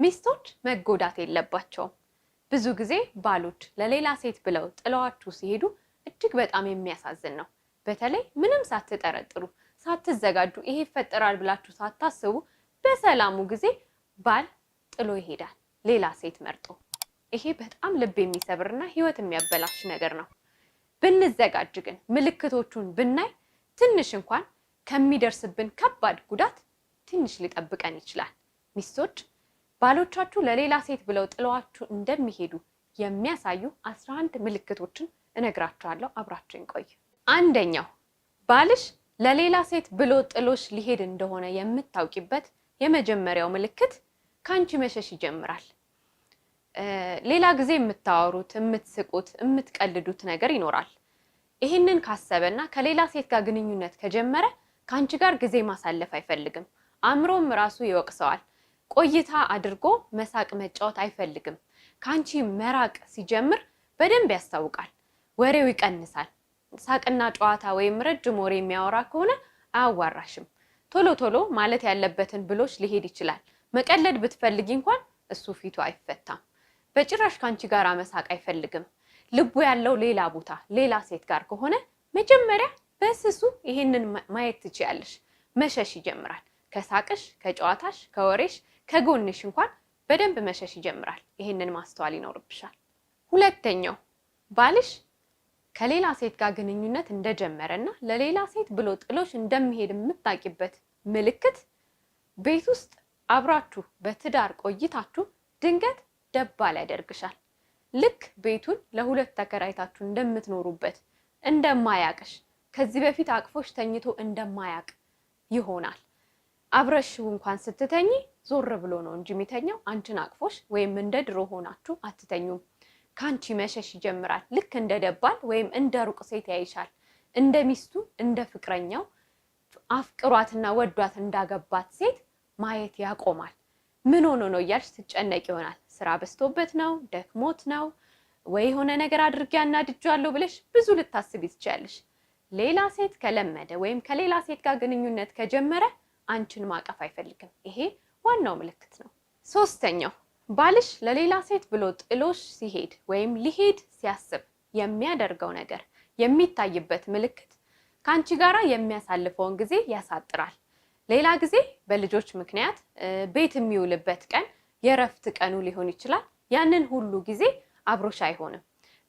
ሚስቶች መጎዳት የለባቸውም። ብዙ ጊዜ ባሎች ለሌላ ሴት ብለው ጥለዋችሁ ሲሄዱ እጅግ በጣም የሚያሳዝን ነው። በተለይ ምንም ሳትጠረጥሩ፣ ሳትዘጋጁ፣ ይሄ ይፈጠራል ብላችሁ ሳታስቡ በሰላሙ ጊዜ ባል ጥሎ ይሄዳል፣ ሌላ ሴት መርጦ። ይሄ በጣም ልብ የሚሰብርና ሕይወት የሚያበላሽ ነገር ነው። ብንዘጋጅ ግን፣ ምልክቶቹን ብናይ፣ ትንሽ እንኳን ከሚደርስብን ከባድ ጉዳት ትንሽ ሊጠብቀን ይችላል። ሚስቶች፣ ባሎቻችሁ ለሌላ ሴት ብለው ጥለዋችሁ እንደሚሄዱ የሚያሳዩ 11 ምልክቶችን እነግራችኋለሁ። አብራችሁኝ ቆዩ። አንደኛው፣ ባልሽ ለሌላ ሴት ብሎ ጥሎሽ ሊሄድ እንደሆነ የምታውቂበት የመጀመሪያው ምልክት ከአንቺ መሸሽ ይጀምራል። ሌላ ጊዜ የምታወሩት፣ የምትስቁት፣ የምትቀልዱት ነገር ይኖራል። ይህንን ካሰበና ከሌላ ሴት ጋር ግንኙነት ከጀመረ ከአንቺ ጋር ጊዜ ማሳለፍ አይፈልግም። አእምሮም ራሱ ይወቅሰዋል። ቆይታ አድርጎ መሳቅ መጫወት አይፈልግም። ከአንቺ መራቅ ሲጀምር በደንብ ያስታውቃል። ወሬው ይቀንሳል። ሳቅና ጨዋታ ወይም ረጅም ወሬ የሚያወራ ከሆነ አያዋራሽም። ቶሎ ቶሎ ማለት ያለበትን ብሎሽ ሊሄድ ይችላል። መቀለድ ብትፈልጊ እንኳን እሱ ፊቱ አይፈታም። በጭራሽ ከአንቺ ጋር መሳቅ አይፈልግም። ልቡ ያለው ሌላ ቦታ፣ ሌላ ሴት ጋር ከሆነ መጀመሪያ በስሱ ይሄንን ማየት ትችያለሽ። መሸሽ ይጀምራል። ከሳቅሽ፣ ከጨዋታሽ፣ ከወሬሽ፣ ከጎንሽ እንኳን በደንብ መሸሽ ይጀምራል። ይሄንን ማስተዋል ይኖርብሻል። ሁለተኛው፣ ባልሽ ከሌላ ሴት ጋር ግንኙነት እንደጀመረ እና ለሌላ ሴት ብሎ ጥሎሽ እንደሚሄድ የምታውቂበት ምልክት ቤት ውስጥ አብራችሁ በትዳር ቆይታችሁ ድንገት ደባል ያደርግሻል። ልክ ቤቱን ለሁለት ተከራይታችሁ እንደምትኖሩበት፣ እንደማያቅሽ፣ ከዚህ በፊት አቅፎሽ ተኝቶ እንደማያቅ ይሆናል። አብረሽው እንኳን ስትተኚ ዞር ብሎ ነው እንጂ የሚተኛው፣ አንቺን አቅፎሽ ወይም እንደ ድሮ ሆናችሁ አትተኙም። ከአንቺ መሸሽ ይጀምራል። ልክ እንደ ደባል ወይም እንደ ሩቅ ሴት ያይሻል። እንደ ሚስቱ፣ እንደ ፍቅረኛው፣ አፍቅሯትና ወዷት እንዳገባት ሴት ማየት ያቆማል። ምን ሆኖ ነው እያልሽ ትጨነቂ ይሆናል። ስራ በዝቶበት ነው፣ ደክሞት ነው ወይ የሆነ ነገር አድርጌ አናድጄዋለሁ ብለሽ ብዙ ልታስቢ ትችያለሽ። ሌላ ሴት ከለመደ ወይም ከሌላ ሴት ጋር ግንኙነት ከጀመረ አንቺን ማቀፍ አይፈልግም። ይሄ ዋናው ምልክት ነው። ሶስተኛው፣ ባልሽ ለሌላ ሴት ብሎ ጥሎሽ ሲሄድ ወይም ሊሄድ ሲያስብ የሚያደርገው ነገር፣ የሚታይበት ምልክት ከአንቺ ጋራ የሚያሳልፈውን ጊዜ ያሳጥራል። ሌላ ጊዜ በልጆች ምክንያት ቤት የሚውልበት ቀን የእረፍት ቀኑ ሊሆን ይችላል። ያንን ሁሉ ጊዜ አብሮሽ አይሆንም።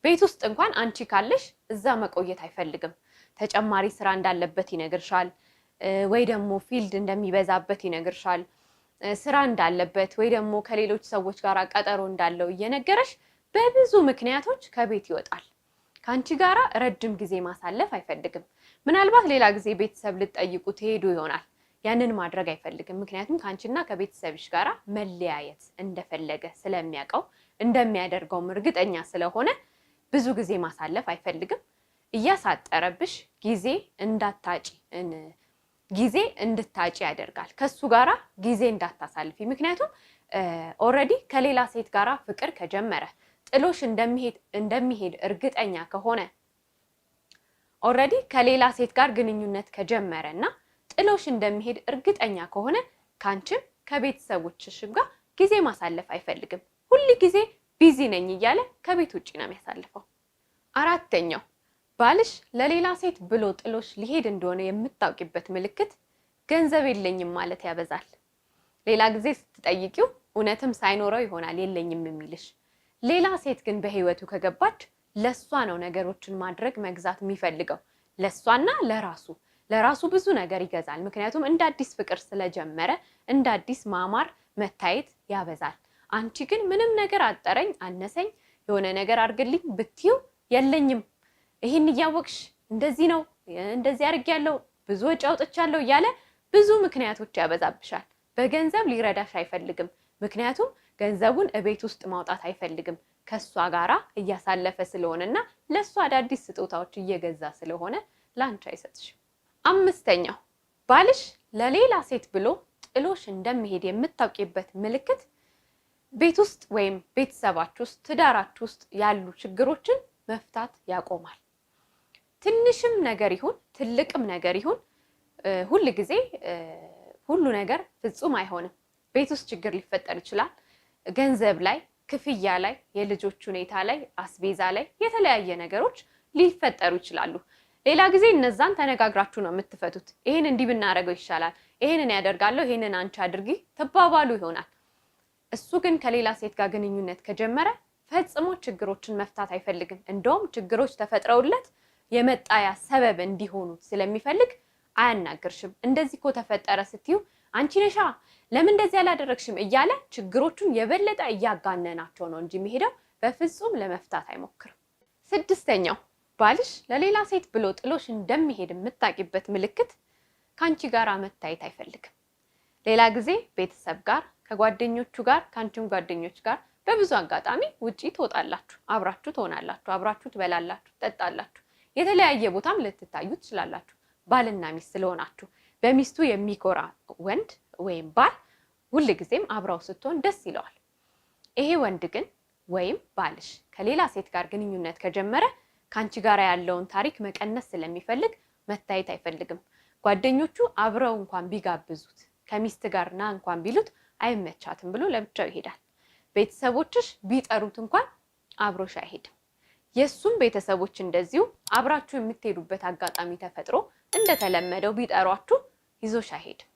ቤት ውስጥ እንኳን አንቺ ካለሽ እዛ መቆየት አይፈልግም። ተጨማሪ ስራ እንዳለበት ይነግርሻል፣ ወይ ደግሞ field እንደሚበዛበት ይነግርሻል። ስራ እንዳለበት ወይ ደግሞ ከሌሎች ሰዎች ጋር ቀጠሮ እንዳለው እየነገረሽ በብዙ ምክንያቶች ከቤት ይወጣል። ከአንቺ ጋራ ረጅም ጊዜ ማሳለፍ አይፈልግም። ምናልባት ሌላ ጊዜ ቤተሰብ ልትጠይቁ ትሄዱ ይሆናል። ያንን ማድረግ አይፈልግም። ምክንያቱም ከአንቺና ከቤተሰብሽ ጋራ መለያየት እንደፈለገ ስለሚያውቀው፣ እንደሚያደርገውም እርግጠኛ ስለሆነ ብዙ ጊዜ ማሳለፍ አይፈልግም። እያሳጠረብሽ ጊዜ እንድታጪ ያደርጋል። ከሱ ጋራ ጊዜ እንዳታሳልፊ። ምክንያቱም already ከሌላ ሴት ጋራ ፍቅር ከጀመረ፣ ጥሎሽ እንደሚሄድ እርግጠኛ ከሆነ፣ already ከሌላ ሴት ጋር ግንኙነት ከጀመረ እና ጥሎሽ እንደሚሄድ እርግጠኛ ከሆነ ከአንቺም ከቤተሰቦችሽም ጋር ጊዜ ማሳለፍ አይፈልግም። ሁል ጊዜ busy ነኝ እያለ ከቤት ውጭ ነው የሚያሳልፈው። አራተኛው፣ ባልሽ ለሌላ ሴት ብሎ ጥሎሽ ሊሄድ እንደሆነ የምታውቂበት ምልክት ገንዘብ የለኝም ማለት ያበዛል። ሌላ ጊዜ ስትጠይቂው እውነትም ሳይኖረው ይሆናል የለኝም የሚልሽ። ሌላ ሴት ግን በህይወቱ ከገባች ለሷ ነው ነገሮችን ማድረግ፣ መግዛት የሚፈልገው፣ ለሷና ለራሱ። ለራሱ ብዙ ነገር ይገዛል። ምክንያቱም እንደ አዲስ ፍቅር ስለጀመረ እንደ አዲስ ማማር መታየት ያበዛል። አንቺ ግን ምንም ነገር አጠረኝ፣ አነሰኝ፣ የሆነ ነገር አድርግልኝ ብትይው የለኝም፣ ይህን እያወቅሽ እንደዚህ ነው፣ እንደዚህ አድርጌያለሁ፣ ብዙ ወጪ አውጥቻለሁ እያለ ብዙ ምክንያቶች ያበዛብሻል። በገንዘብ ሊረዳሽ አይፈልግም። ምክንያቱም ገንዘቡን እቤት ውስጥ ማውጣት አይፈልግም። ከእሷ ጋራ እያሳለፈ ስለሆነ እና ለእሷ አዳዲስ ስጦታዎች እየገዛ ስለሆነ ለአንቺ አይሰጥሽም። አምስተኛው፣ ባልሽ ለሌላ ሴት ብሎ ጥሎሽ እንደሚሄድ የምታውቂበት ምልክት ቤት ውስጥ ወይም ቤተሰባችሁ ውስጥ፣ ትዳራችሁ ውስጥ ያሉ ችግሮችን መፍታት ያቆማል። ትንሽም ነገር ይሁን ትልቅም ነገር ይሁን፣ ሁል ጊዜ ሁሉ ነገር ፍጹም አይሆንም። ቤት ውስጥ ችግር ሊፈጠር ይችላል። ገንዘብ ላይ፣ ክፍያ ላይ፣ የልጆች ሁኔታ ላይ፣ አስቤዛ ላይ የተለያየ ነገሮች ሊፈጠሩ ይችላሉ። ሌላ ጊዜ እነዛን ተነጋግራችሁ ነው የምትፈቱት። ይሄን እንዲህ ብናደርገው ይሻላል፣ ይሄንን ያደርጋለሁ፣ ይሄንን አንቺ አድርጊ ትባባሉ ይሆናል። እሱ ግን ከሌላ ሴት ጋር ግንኙነት ከጀመረ ፈጽሞ ችግሮችን መፍታት አይፈልግም። እንደውም ችግሮች ተፈጥረውለት የመጣያ ሰበብ እንዲሆኑት ስለሚፈልግ አያናግርሽም። እንደዚህ እኮ ተፈጠረ ስትዩ አንቺ ነሻ ለምን እንደዚህ አላደረግሽም እያለ ችግሮቹን የበለጠ እያጋነናቸው ነው እንጂ የሚሄደው በፍጹም ለመፍታት አይሞክርም። ስድስተኛው ባልሽ ለሌላ ሴት ብሎ ጥሎሽ እንደሚሄድ የምታውቂበት ምልክት ከአንቺ ጋር መታየት አይፈልግም። ሌላ ጊዜ ቤተሰብ ጋር፣ ከጓደኞቹ ጋር፣ ከአንቺም ጓደኞች ጋር በብዙ አጋጣሚ ውጪ ትወጣላችሁ፣ አብራችሁ ትሆናላችሁ፣ አብራችሁ ትበላላችሁ፣ ትጠጣላችሁ፣ የተለያየ ቦታም ልትታዩ ትችላላችሁ። ባልና ሚስት ስለሆናችሁ በሚስቱ የሚኮራ ወንድ ወይም ባል ሁልጊዜም አብራው ስትሆን ደስ ይለዋል። ይሄ ወንድ ግን ወይም ባልሽ ከሌላ ሴት ጋር ግንኙነት ከጀመረ ከአንቺ ጋር ያለውን ታሪክ መቀነስ ስለሚፈልግ መታየት አይፈልግም። ጓደኞቹ አብረው እንኳን ቢጋብዙት ከሚስት ጋር ና እንኳን ቢሉት አይመቻትም ብሎ ለብቻው ይሄዳል። ቤተሰቦችሽ ቢጠሩት እንኳን አብሮሽ አይሄድም። የእሱም ቤተሰቦች እንደዚሁ አብራችሁ የምትሄዱበት አጋጣሚ ተፈጥሮ እንደተለመደው ቢጠሯችሁ ይዞሽ አይሄድም።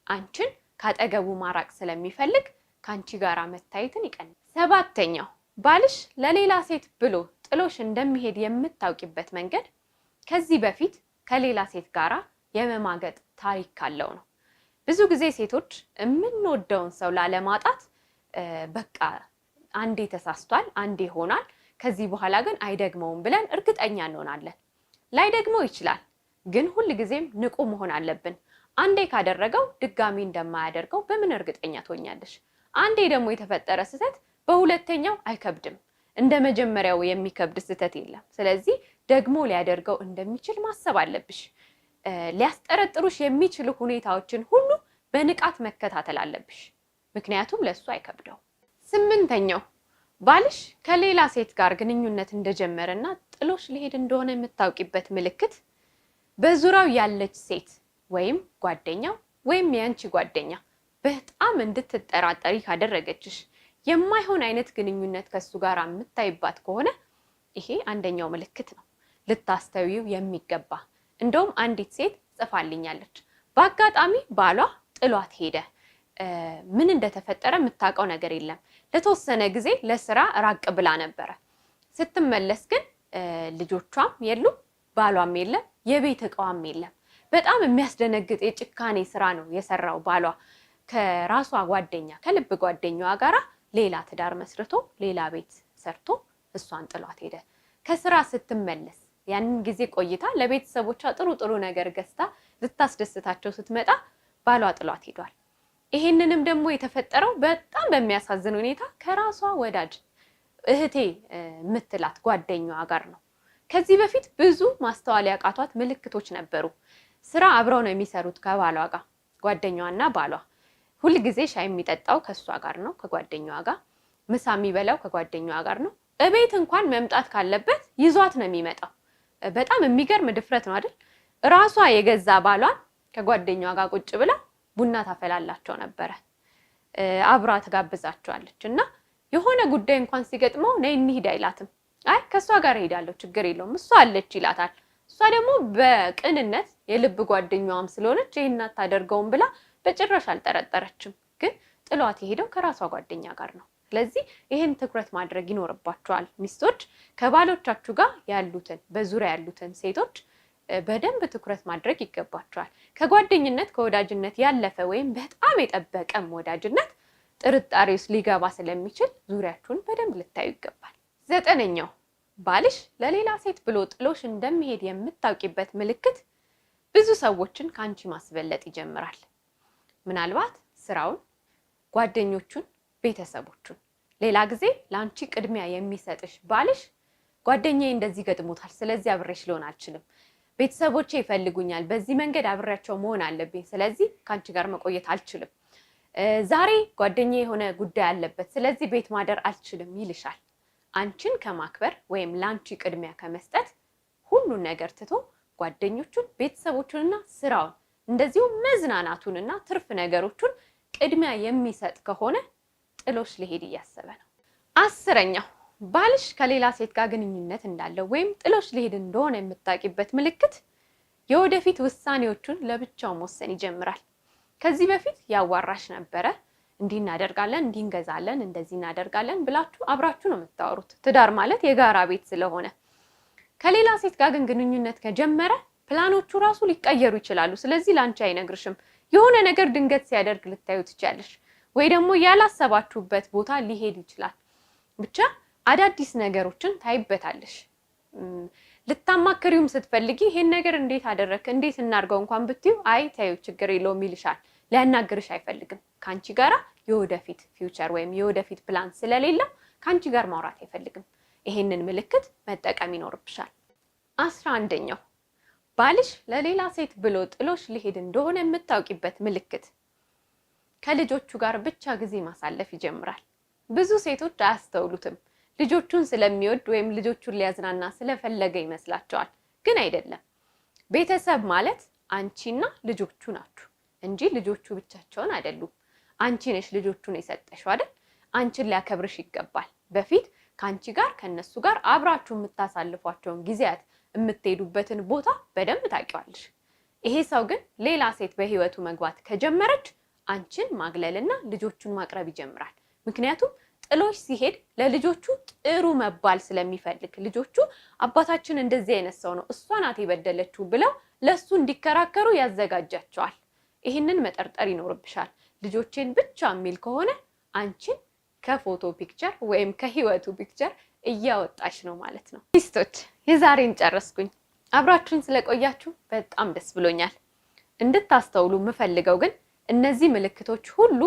አንቺን ካጠገቡ ማራቅ ስለሚፈልግ ከአንቺ ጋር መታየትን ይቀንሳል። ሰባተኛው ባልሽ ለሌላ ሴት ብሎ ጥሎሽ እንደሚሄድ የምታውቂበት መንገድ ከዚህ በፊት ከሌላ ሴት ጋራ የመማገጥ ታሪክ ካለው ነው። ብዙ ጊዜ ሴቶች የምንወደውን ሰው ላለማጣት በቃ አንዴ ተሳስቷል፣ አንዴ ሆኗል፣ ከዚህ በኋላ ግን አይደግመውም ብለን እርግጠኛ እንሆናለን። ላይደግመው ይችላል፣ ግን ሁል ጊዜም ንቁ መሆን አለብን። አንዴ ካደረገው ድጋሚ እንደማያደርገው በምን እርግጠኛ ትሆኛለሽ? አንዴ ደግሞ የተፈጠረ ስህተት በሁለተኛው አይከብድም። እንደ መጀመሪያው የሚከብድ ስህተት የለም። ስለዚህ ደግሞ ሊያደርገው እንደሚችል ማሰብ አለብሽ። ሊያስጠረጥሩሽ የሚችሉ ሁኔታዎችን ሁሉ በንቃት መከታተል አለብሽ። ምክንያቱም ለእሱ አይከብደው። ስምንተኛው ባልሽ ከሌላ ሴት ጋር ግንኙነት እንደጀመረና ጥሎሽ ሊሄድ እንደሆነ የምታውቂበት ምልክት በዙሪያው ያለች ሴት ወይም ጓደኛው ወይም የአንቺ ጓደኛ በጣም እንድትጠራጠሪ ካደረገችሽ፣ የማይሆን አይነት ግንኙነት ከሱ ጋር የምታይባት ከሆነ ይሄ አንደኛው ምልክት ነው፣ ልታስተውዪው የሚገባ። እንደውም አንዲት ሴት ጽፋልኛለች። በአጋጣሚ ባሏ ጥሏት ሄደ። ምን እንደተፈጠረ የምታውቀው ነገር የለም። ለተወሰነ ጊዜ ለስራ ራቅ ብላ ነበረ። ስትመለስ ግን ልጆቿም የሉም፣ ባሏም የለም፣ የቤት እቃዋም የለም። በጣም የሚያስደነግጥ የጭካኔ ስራ ነው የሰራው ባሏ። ከራሷ ጓደኛ ከልብ ጓደኛዋ ጋራ ሌላ ትዳር መስርቶ ሌላ ቤት ሰርቶ እሷን ጥሏት ሄደ። ከስራ ስትመለስ ያንን ጊዜ ቆይታ ለቤተሰቦቿ ጥሩ ጥሩ ነገር ገዝታ ልታስደስታቸው ስትመጣ ባሏ ጥሏት ሄዷል። ይሄንንም ደግሞ የተፈጠረው በጣም በሚያሳዝን ሁኔታ ከራሷ ወዳጅ እህቴ የምትላት ጓደኛዋ ጋር ነው። ከዚህ በፊት ብዙ ማስተዋል ያቃቷት ምልክቶች ነበሩ። ስራ አብረው ነው የሚሰሩት ከባሏ ጋር፣ ጓደኛዋና ባሏ። ሁልጊዜ ሻይ የሚጠጣው ከእሷ ጋር ነው፣ ከጓደኛዋ ጋር። ምሳ የሚበላው ከጓደኛዋ ጋር ነው። እቤት እንኳን መምጣት ካለበት ይዟት ነው የሚመጣው። በጣም የሚገርም ድፍረት ነው አይደል? ራሷ የገዛ ባሏን ከጓደኛዋ ጋር ቁጭ ብላ ቡና ታፈላላቸው ነበረ። አብራ ትጋብዛቸዋለች። እና የሆነ ጉዳይ እንኳን ሲገጥመው ነይ እንሂድ አይላትም። አይ ከእሷ ጋር እሄዳለሁ ችግር የለውም እሷ አለች ይላታል። እሷ ደግሞ በቅንነት የልብ ጓደኛዋም ስለሆነች ይህን አታደርገውም ብላ በጭራሽ አልጠረጠረችም። ግን ጥሏት የሄደው ከራሷ ጓደኛ ጋር ነው። ስለዚህ ይህን ትኩረት ማድረግ ይኖርባቸዋል። ሚስቶች ከባሎቻችሁ ጋር ያሉትን በዙሪያ ያሉትን ሴቶች በደንብ ትኩረት ማድረግ ይገባቸዋል። ከጓደኝነት ከወዳጅነት ያለፈ ወይም በጣም የጠበቀም ወዳጅነት ጥርጣሬ ውስጥ ሊገባ ስለሚችል ዙሪያችሁን በደንብ ልታዩ ይገባል። ዘጠነኛው ባልሽ ለሌላ ሴት ብሎ ጥሎሽ እንደሚሄድ የምታውቂበት ምልክት ብዙ ሰዎችን ከአንቺ ማስበለጥ ይጀምራል። ምናልባት ስራውን፣ ጓደኞቹን፣ ቤተሰቦቹን። ሌላ ጊዜ ለአንቺ ቅድሚያ የሚሰጥሽ ባልሽ ጓደኛዬ እንደዚህ ገጥሞታል፣ ስለዚህ አብሬሽ ልሆን አልችልም፣ ቤተሰቦቼ ይፈልጉኛል፣ በዚህ መንገድ አብሬያቸው መሆን አለብኝ፣ ስለዚህ ከአንቺ ጋር መቆየት አልችልም፣ ዛሬ ጓደኛዬ የሆነ ጉዳይ አለበት፣ ስለዚህ ቤት ማደር አልችልም ይልሻል። አንቺን ከማክበር ወይም ለአንቺ ቅድሚያ ከመስጠት ሁሉን ነገር ትቶ ጓደኞቹን፣ ቤተሰቦቹንና ስራውን እንደዚሁ መዝናናቱንና ትርፍ ነገሮቹን ቅድሚያ የሚሰጥ ከሆነ ጥሎሽ ሊሄድ እያሰበ ነው። 10ኛው ባልሽ ከሌላ ሴት ጋር ግንኙነት እንዳለው ወይም ጥሎሽ ሊሄድ እንደሆነ የምታውቂበት ምልክት የወደፊት ውሳኔዎቹን ለብቻው መወሰን ይጀምራል። ከዚህ በፊት ያዋራሽ ነበረ። እንዲህ እናደርጋለን፣ እንዲህ እንገዛለን፣ እንደዚህ እናደርጋለን ብላችሁ አብራችሁ ነው የምታወሩት። ትዳር ማለት የጋራ ቤት ስለሆነ ከሌላ ሴት ጋር ግን ግንኙነት ከጀመረ ፕላኖቹ ራሱ ሊቀየሩ ይችላሉ። ስለዚህ ላንቺ አይነግርሽም። የሆነ ነገር ድንገት ሲያደርግ ልታዩ ትችያለሽ፣ ወይ ደግሞ ያላሰባችሁበት ቦታ ሊሄድ ይችላል። ብቻ አዳዲስ ነገሮችን ታይበታለሽ። ልታማክሪውም ስትፈልጊ ይሄን ነገር እንዴት አደረግክ እንዴት እናድርገው እንኳን ብትዩ አይ ተይው ችግር የለውም ይልሻል። ሊያናግርሽ አይፈልግም። ከአንቺ ጋራ የወደፊት future ወይም የወደፊት ፕላን ስለሌለው ከአንቺ ጋር ማውራት አይፈልግም። ይሄንን ምልክት መጠቀም ይኖርብሻል። 11ኛው ባልሽ ለሌላ ሴት ብሎ ጥሎሽ ሊሄድ እንደሆነ የምታውቂበት ምልክት ከልጆቹ ጋር ብቻ ጊዜ ማሳለፍ ይጀምራል። ብዙ ሴቶች አያስተውሉትም። ልጆቹን ስለሚወድ ወይም ልጆቹን ሊያዝናና ስለፈለገ ይመስላቸዋል፣ ግን አይደለም። ቤተሰብ ማለት አንቺና ልጆቹ ናችሁ እንጂ ልጆቹ ብቻቸውን አይደሉም። አንቺ ነሽ ልጆቹን የሰጠሽው አይደል? አንቺን ሊያከብርሽ ይገባል። በፊት ከአንቺ ጋር ከነሱ ጋር አብራችሁ የምታሳልፏቸውን ጊዜያት፣ የምትሄዱበትን ቦታ በደንብ ታውቂዋለሽ። ይሄ ሰው ግን ሌላ ሴት በህይወቱ መግባት ከጀመረች አንቺን ማግለልና ልጆቹን ማቅረብ ይጀምራል። ምክንያቱም ጥሎሽ ሲሄድ ለልጆቹ ጥሩ መባል ስለሚፈልግ ልጆቹ አባታችን እንደዚህ አይነት ሰው ነው፣ እሷ ናት የበደለችው ብለው ለሱ እንዲከራከሩ ያዘጋጃቸዋል። ይህንን መጠርጠር ይኖርብሻል። ልጆቼን ብቻ የሚል ከሆነ አንቺን ከፎቶ picture ወይም ከህይወቱ picture እያወጣሽ ነው ማለት ነው። ሚስቶች የዛሬን ጨረስኩኝ። አብራችሁን ስለቆያችሁ በጣም ደስ ብሎኛል። እንድታስተውሉ የምፈልገው ግን እነዚህ ምልክቶች ሁሉ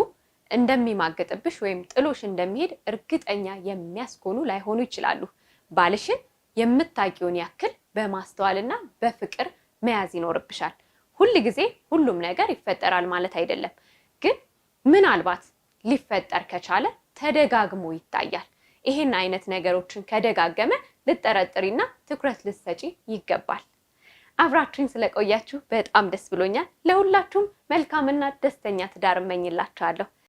እንደሚማግጥብሽ ወይም ጥሎሽ እንደሚሄድ እርግጠኛ የሚያስኮኑ ላይሆኑ ይችላሉ። ባልሽን የምታውቂውን ያክል በማስተዋልና በፍቅር መያዝ ይኖርብሻል። ሁል ጊዜ ሁሉም ነገር ይፈጠራል ማለት አይደለም፣ ግን ምናልባት ሊፈጠር ከቻለ ተደጋግሞ ይታያል። ይሄን አይነት ነገሮችን ከደጋገመ ልጠረጥሪና ትኩረት ልትሰጪ ይገባል። አብራችሁኝ ስለቆያችሁ በጣም ደስ ብሎኛል። ለሁላችሁም መልካምና ደስተኛ ትዳር እመኝላችኋለሁ።